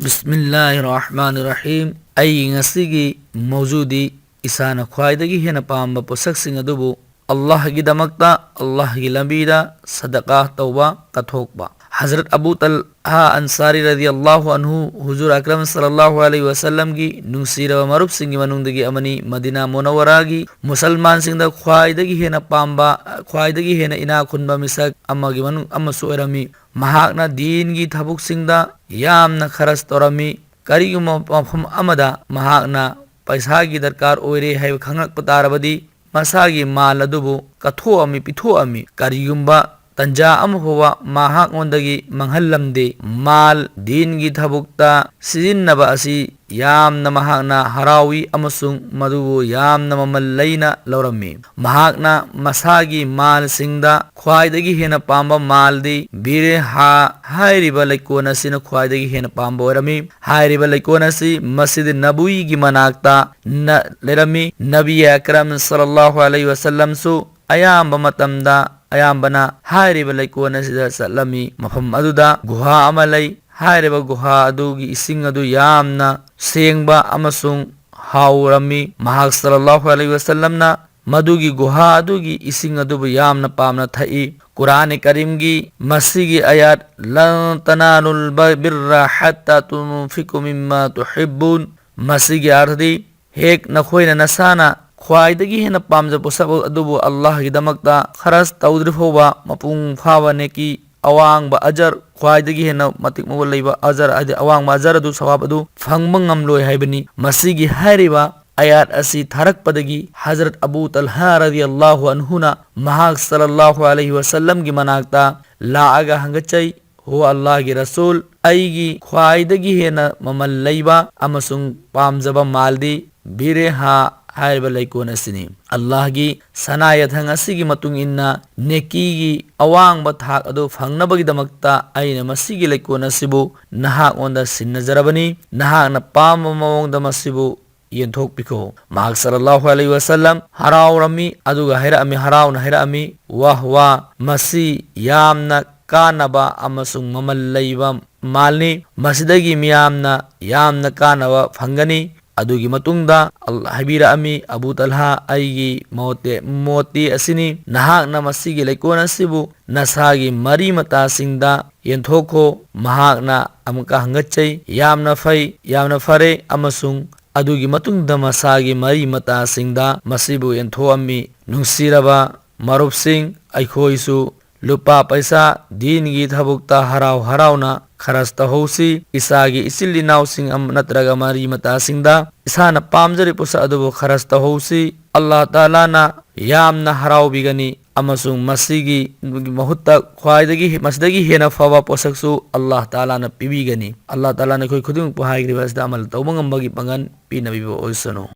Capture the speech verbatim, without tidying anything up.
ꯕꯤꯁꯃꯤꯜꯂꯥꯍꯤꯔ ꯔꯍꯃꯥꯅꯤꯔ ꯔꯍꯤꯝ꯫ ꯑꯩꯒꯤ ꯉꯁꯤꯒꯤ ꯃꯧꯖꯨꯗꯤ ꯏꯁꯥꯅ ꯈ꯭ꯋꯥꯏꯗꯒꯤ ꯍꯦꯟꯅ ꯄꯥꯝꯕ ꯄꯣꯠꯁꯛꯁꯤꯡ ꯑꯗꯨꯕꯨ ꯑꯜꯂꯥꯍꯒꯤꯗꯃꯛꯇ, ꯑꯜꯂꯥꯍꯒꯤ ꯂꯝꯕꯤꯗ ꯁꯗꯀꯥ ꯇꯧꯕ, ꯀꯠꯊꯣꯛꯄ꯫ ꯍꯖꯔꯠ ꯑꯕꯨ ꯇꯜꯍꯥ ꯑꯟꯁꯥꯔꯤ ꯔꯗꯤꯌꯜꯂꯥꯍꯨ ꯑꯟꯍꯨ, ꯍꯨꯖꯨꯔ ꯑꯀꯔꯝ ꯁꯜꯂꯜꯂꯥꯍꯨ ꯑꯂꯩꯍꯤ ꯋꯁꯜꯂꯝꯒꯤ ꯅꯨꯡꯁꯤꯔꯕ ꯃꯔꯨꯞꯁꯤꯡꯒꯤ ꯃꯅꯨꯡꯗꯒꯤ ꯑꯃꯅꯤ꯫ ꯃꯗꯤꯅꯥ ꯃꯨꯅꯧꯋꯔꯥꯒꯤ ꯃꯨꯁꯜꯃꯥꯟꯁꯤꯡꯗ ꯈ꯭ꯋꯥꯏꯗꯒꯤ ꯍꯦꯟꯅ ꯄꯥꯝꯕ, ꯈ꯭ꯋꯥꯏꯗꯒꯤ ꯍꯦꯟꯅ ꯏꯅꯥꯛ ꯈꯨꯟꯕ ꯃꯤꯁꯛ ꯑꯃꯒꯤ ꯃꯅꯨꯡ ꯑꯃꯁꯨ ꯑꯣꯏꯔꯝꯃꯤ꯫ ꯃꯍꯥꯛꯅ ꯗꯤꯟꯒꯤ ꯊꯕꯛꯁꯤꯡꯗ ꯌꯥꯝꯅ ꯈꯔꯁ ꯇꯧꯔꯝꯃꯤ꯫ ꯀꯔꯤꯒꯨꯝꯕ ꯃꯐꯝ ꯑꯃꯗ ꯃꯍꯥꯛꯅ ꯄꯩꯁꯥꯒꯤ ꯗꯔꯀꯥꯔ ꯑꯣꯏꯔꯦ ꯍꯥꯏꯕ ꯈꯪꯂꯛꯄ ꯇꯥꯔꯕꯗꯤ, ꯃꯁꯥꯒꯤ ꯃꯥꯜ ꯑꯗꯨꯕꯨ ꯀꯠꯊꯣꯛꯑꯝꯃꯤ, ꯄꯤꯊꯣꯛꯑꯝꯃꯤ꯫ ꯀꯔꯤꯒꯨꯝꯕ ꯇꯟꯖꯥ ꯑꯃ ꯐꯥꯎꯕ ꯃꯍꯥꯛꯉꯣꯟꯗꯒꯤ ꯃꯥꯡꯍꯜꯂꯝꯗꯦ꯫ ꯃꯥꯜ ꯗꯤꯟꯒꯤ ꯊꯕꯛꯇ ꯁꯤꯖꯤꯟꯅꯕ ꯑꯁꯤ ꯌꯥꯝꯅ ꯃꯍꯥꯛꯅ ꯍꯔꯥꯎꯏ ꯑꯃꯁꯨꯡ ꯃꯗꯨꯕꯨ ꯌꯥꯝꯅ ꯃꯃꯜ ꯂꯩꯅ ꯂꯧꯔꯝꯃꯤ꯫ ꯃꯍꯥꯛꯅ ꯃꯁꯥꯒꯤ ꯃꯥꯜꯁꯤꯡꯗ ꯈ꯭ꯋꯥꯏꯗꯒꯤ ꯍꯦꯟꯅ ꯄꯥꯝꯕ ꯃꯥꯜꯗꯤ ꯕꯤꯔꯦꯍꯥ ꯍꯥꯏꯔꯤꯕ ꯂꯩꯀꯣꯜ ꯑꯁꯤꯅ ꯈ꯭ꯋꯥꯏꯗꯒꯤ ꯍꯦꯟꯅ ꯄꯥꯝꯕ ꯑꯣꯏꯔꯝꯃꯤ꯫ ꯍꯥꯏꯔꯤꯕ ꯂꯩꯀꯣꯜ ꯑꯁꯤ ꯃꯁꯖꯤꯗ ꯅꯕꯋꯤꯒꯤ ꯃꯅꯥꯛꯇ ꯅ-, ꯂꯩꯔꯝꯃꯤ꯫ ꯅꯕꯤ ꯑꯀꯔꯝ ꯁꯜꯂꯜꯂꯥꯍꯨ ꯑꯂꯩꯍꯤ ꯋꯁꯜꯂꯝꯁꯨ ꯑꯌꯥꯝꯕ ꯃꯇꯝꯗ, ꯑꯌꯥꯝꯕꯅ ꯍꯥꯏꯔꯤꯕ ꯂꯩꯀꯣꯜ ꯑꯁꯤꯗ ꯆꯠꯂꯝꯃꯤ꯫ ꯃꯐꯝ ꯑꯗꯨꯗ ꯒꯨꯍꯥ ꯑꯃ ꯂꯩ꯫ ꯍꯥꯏꯔꯤꯕ ꯒꯨꯍꯥ ꯑꯗꯨꯒꯤ ꯏꯁꯤꯡ ꯑꯗꯨ ꯌꯥꯝꯅ ꯁꯦꯡꯕ ꯑꯃꯁꯨꯡ ꯍꯥꯎꯔꯝꯃꯤ꯫ ꯃꯍꯥꯛ ꯁꯜꯂꯜꯂꯥꯍꯨ ꯑꯂꯩꯍꯤ ꯋꯁꯜꯂꯝꯅ ꯃꯗꯨꯒꯤ ꯒꯨꯍꯥ ꯑꯗꯨꯒꯤ ꯏꯁꯤꯡ ꯑꯗꯨꯕꯨ ꯌꯥꯝꯅ ꯄꯥꯝꯅ ꯊꯛꯏ꯫ ꯀꯨꯔꯥꯟ ꯀꯔꯤꯝꯒꯤ ꯃꯁꯤꯒꯤ ꯑꯌꯥꯠ "ꯂꯟ ꯇꯅꯥꯂꯨꯜ ꯕ-, ꯕꯤꯔꯔ ꯍꯠꯇꯥ ꯇꯨꯟꯐꯤꯀꯨ ꯃꯤꯝꯃꯥ ꯇꯨꯍꯤꯕꯨꯟ", ꯃꯁꯤꯒꯤ ꯑꯥꯔꯊꯗꯤ, ꯍꯦꯛ ꯅꯈꯣꯏꯅ ꯅꯁꯥꯅ ꯈ꯭ꯋꯥꯏꯗꯒꯤ ꯍꯦꯟꯅ ꯄꯥꯝꯖꯕ ꯄꯣꯠꯁꯛ ꯑꯗꯨꯕꯨ ꯑꯜꯂꯥꯍꯒꯤꯗꯃꯛꯇ ꯈꯔꯁ ꯇꯧꯗ꯭ꯔꯤ ꯐꯥꯎꯕ ꯃꯄꯨꯡ ꯐꯥꯕ ꯅꯦꯀꯤ, ꯑꯋꯥꯡꯕ ꯑꯖꯔ, ꯈ꯭ꯋꯥꯏꯗꯒꯤ ꯍꯦꯟꯅ ꯃꯇꯤꯛ ꯃꯒꯨꯟ ꯂꯩꯕ ꯑꯖꯔ, ꯍꯥꯏꯗꯤ ꯑꯋꯥꯡꯕ ꯑꯖꯔ ꯑꯗꯨ, ꯁꯋꯥꯕ ꯑꯗꯨ ꯐꯪꯕ ꯉꯝꯂꯣꯏ ꯍꯥꯏꯕꯅꯤ꯫ ꯃꯁꯤꯒꯤ ꯍꯥꯏꯔꯤꯕ ꯑꯌꯥꯠ ꯑꯁꯤ ꯊꯥꯔꯛꯄꯗꯒꯤ ꯍꯖꯔꯠ ꯑꯕꯨ ꯇꯜꯍꯥ ꯔꯗꯤꯌꯜꯂꯥꯍꯨ ꯑꯟꯍꯨꯅ ꯃꯍꯥꯛ ꯁꯜꯂꯜꯂꯥꯍꯨ ꯑꯂꯩꯍꯤ ꯋꯁꯜꯂꯝꯒꯤ ꯃꯅꯥꯛꯇ ꯂꯥꯛꯑꯒ ꯍꯪꯒꯠꯆꯩ, "ꯍꯣ ꯑꯜꯂꯥꯍꯒꯤ ꯔꯁꯨꯜ, ꯑꯩꯒꯤ ꯈ꯭ꯋꯥꯏꯗꯒꯤ ꯍꯦꯟꯅ ꯃꯃꯜ ꯂꯩꯕ ꯑꯃꯁꯨꯡ ꯄꯥꯝꯖꯕ ꯃꯥꯜꯗꯤ ꯕꯤꯔꯦꯍꯥ ꯍꯥꯏꯔꯤꯕ ꯂꯩꯀꯣꯜ ꯑꯁꯤꯅꯤ꯫ ꯑꯜꯂꯥꯍꯒꯤ ꯁꯅꯥ ꯌꯥꯊꯪ ꯑꯁꯤꯒꯤ ꯃꯇꯨꯡ ꯏꯟꯅ ꯅꯦꯀꯤꯒꯤ ꯑꯋꯥꯡꯕ ꯊꯥꯛ ꯑꯗꯨ ꯐꯪꯅꯕꯒꯤꯗꯃꯛꯇ ꯑꯩꯅ ꯃꯁꯤꯒꯤ ꯂꯩꯀꯣꯜ ꯑꯁꯤꯕꯨ ꯅꯍꯥꯛꯉꯣꯟꯗ ꯁꯤꯟꯅꯖꯔꯕꯅꯤ꯫ ꯅꯍꯥꯛꯅ ꯄꯥꯝꯕ ꯃꯑꯣꯡꯗ ꯃꯁꯤꯕꯨ ꯌꯦꯟꯊꯣꯛꯄꯤꯈꯣ"꯫ ꯃꯍꯥꯛ ꯁꯜꯂꯜꯂꯥꯍꯨ ꯑꯂꯩꯍꯤ ꯋꯁꯜꯂꯝ ꯍꯔꯥꯎꯔꯝꯃꯤ, ꯑꯗꯨꯒ ꯍꯥꯏꯔꯛꯑꯝꯃꯤ, ꯍꯔꯥꯎꯅ ꯍꯥꯏꯔꯛꯑꯝꯃꯤ, "ꯋꯥꯍ ꯋꯥ, ꯃꯁꯤ ꯌꯥꯝꯅ ꯀꯥꯟꯅꯕ ꯑꯃꯁꯨꯡ ꯃꯃꯜ ꯂꯩꯕ ꯃꯥꯜꯅꯤ꯫ ꯃꯁꯤꯗꯒꯤ ꯃꯤꯌꯥꯝꯅ ꯌꯥꯝꯅ ꯀꯥꯟꯅꯕ ꯐꯪꯒꯅꯤ꯫ ꯑꯗꯨꯒꯤ ꯃꯇꯨꯡꯗ ꯑꯜ-, ꯍꯥꯏꯕꯤꯔꯛꯑꯝꯃꯤ, "ꯑꯕꯨ ꯇꯜꯍꯥ, ꯑꯩꯒꯤ ꯃꯣꯠꯇꯦ-, ꯃꯣꯠꯇꯤ ꯑꯁꯤꯅꯤ, ꯅꯍꯥꯛꯅ ꯃꯁꯤꯒꯤ ꯂꯩꯀꯣꯜ ꯑꯁꯤꯕꯨ ꯅꯁꯥꯒꯤ ꯃꯔꯤ ꯃꯇꯥꯁꯤꯡꯗ ꯌꯦꯟꯊꯣꯛꯈꯣ꯫" ꯃꯍꯥꯛꯅ ꯑꯃꯨꯛꯀ ꯍꯪꯒꯠꯆꯩ, "ꯌꯥꯝꯅ ꯐꯩ, ꯌꯥꯝꯅ ꯐꯔꯦ꯫" ꯑꯃꯁꯨꯡ ꯑꯗꯨꯒꯤ ꯃꯇꯨꯡꯗ ꯃꯁꯥꯒꯤ ꯃꯔꯤ ꯃꯇꯥꯁꯤꯡꯗ ꯃꯁꯤꯕꯨ ꯌꯦꯟꯊꯣꯛꯑꯝꯃꯤ꯫ ꯅꯨꯡꯁꯤꯔꯕ ꯃꯔꯨꯞꯁꯤꯡ, ꯑꯩꯈꯣꯏꯁꯨ ꯂꯨꯄꯥ ꯄꯩꯁꯥ ꯗꯤꯟꯒꯤ ꯊꯕꯛꯇ ꯍꯔꯥꯎ ꯍꯔꯥꯎꯅ ꯈꯔꯁ ꯇꯧꯍꯧꯁꯤ꯫ ꯏꯁꯥꯒꯤ ꯏꯆꯤꯜ ꯏꯅꯥꯎꯁꯤꯡ ꯑꯃ ꯅꯠꯇ꯭ꯔꯒ ꯃꯔꯤ ꯃꯇꯥꯁꯤꯡꯗ ꯏꯁꯥꯅ ꯄꯥꯝꯖꯔꯤꯕ ꯄꯣꯠꯁꯛ ꯑꯗꯨꯕꯨ ꯈꯔꯁ ꯇꯧꯍꯧꯁꯤ꯫ ꯑꯜꯂꯥꯍ ꯇꯥꯂꯥꯅ ꯌꯥꯝꯅ ꯍꯔꯥꯎꯕꯤꯒꯅꯤ ꯑꯃꯁꯨꯡ ꯃꯁꯤꯒꯤ ꯃꯍꯨꯠꯇ ꯈ꯭ꯋꯥꯏꯗꯒꯤ, ꯃꯁꯤꯗꯒꯤ ꯍꯦꯟꯅ ꯐꯕ ꯄꯣꯠꯁꯛꯁꯨ ꯑꯜꯂꯥꯍ ꯇꯥꯂꯥꯅ ꯄꯤꯕꯤꯒꯅꯤ꯫ ꯑꯜꯂꯥꯍ ꯇꯥꯂꯥꯅ ꯑꯩꯈꯣꯏ ꯈꯨꯗꯤꯡꯃꯛꯄꯨ ꯍꯥꯏꯈ꯭ꯔꯤꯕ ꯑꯁꯤꯗ ꯑꯃꯜ ꯇꯧꯕ ꯉꯝꯕꯒꯤ ꯄꯥꯡꯒꯜ ꯄꯤꯅꯕꯤꯕ ꯑꯣꯏꯁꯅꯨ꯫